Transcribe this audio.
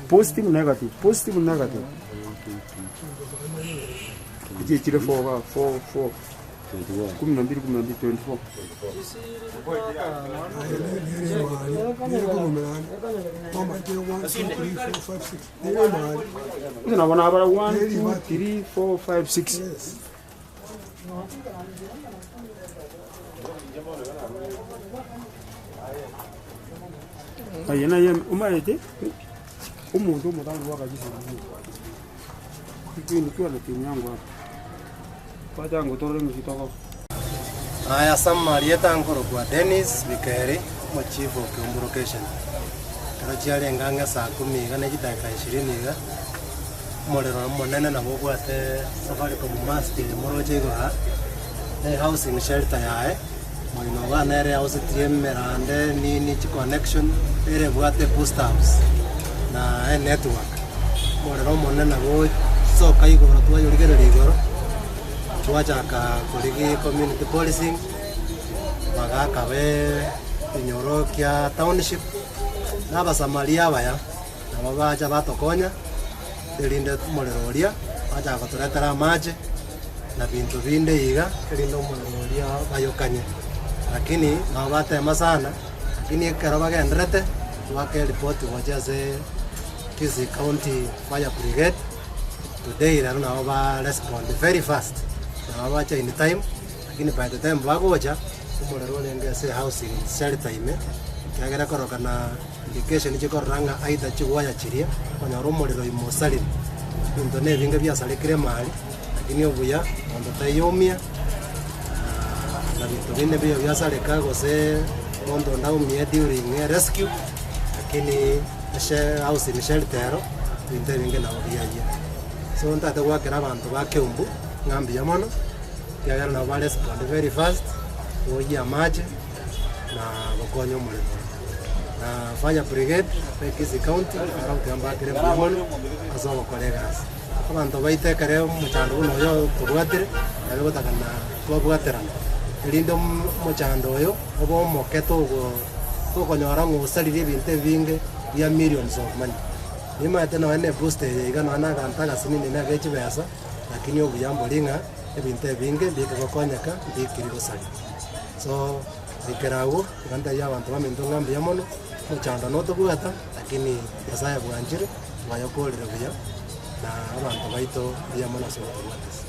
Positive negative, positive negative. Echi chire 4 igaa, 4 4. 12 12 24. Gose nabo nabara 1 2 3 4 5 6. Aye naye omanyete omonto omotambe bwakachisa nikiwa na timu yangu hapa twachaka gotorora emechie togoka. Aya ase amarieta nkorokwa Dennis Bikeri, omochief o Kiumbu Location. Ekero chiarenge ang'e saa kumi iga ne chidakika ishirini iga, omorero omonene nabo obwate Safaricom mast eye moroche igo aa, ne housing shelter yaye, moino igaa nere eausetirie emerande nini chiconnection, ere ebwate booster house na enetwork. Omorero omonene nabo soka igoro twayorigereria igoro, twachaka korigia community policing, bagaka be ekenyoro kia township, na abasamaria abaya, nabo bacha batokonya, erinde omorero oria bachaka gotoretera amache. na binto binde iga, erinde omorero oria bayokanye. Lakini nabo batema sana, lakini ekero bagenderete, twaka eripoti gochia ase Kisii County Fire Brigade, today rero nabo ba respond very fast, nabo bacha in time, lakini by the time bagocha, omorero orenge ase ehousing shelter ime, ekiagera korokana indication chikorora ng'a either chiwaya chiria, okonyora omorero ime osarire, ebinto na ebinge biasarekire emari. Lakini obuya monto taiyomia, na binto binde mbiyo biasareka gose monto onde aumie during a rescue, lakini ase housing shelter ero, ebinto ebinge nabo biayia. So ntagete goakera abanto ba Keumbu ng'a mbuya mono, ekiagera nabo ba respond very fast, boyia amache na gokonya omorero oyo. Na fire brigade ya Kisii County, naro tiga mbakere mbuya mono ase ogokora egasi. Abanto baito ekero omochando buna oyo otobwatire, nabo egotaka twabwaterana, erinde omochando oyo obe omoke togo tokonyora ng'a osaririe ebinto ebinge bia millions of money. Nimanyete nonye na ebooster eye iga nonye na aganto agasinini na agechibesa, lakini obuya mbori ng'a ebinto ebinge mbikogokonyeka mbikiri gosaria. So, goikera agwo, iga ntebie abanto baminto ng'a mbuya mono, omochando notobwata, lakini Nyasaye bwanchire. Twayokorire buya, na abanto baito mbuya mono ase ogotobwatisia.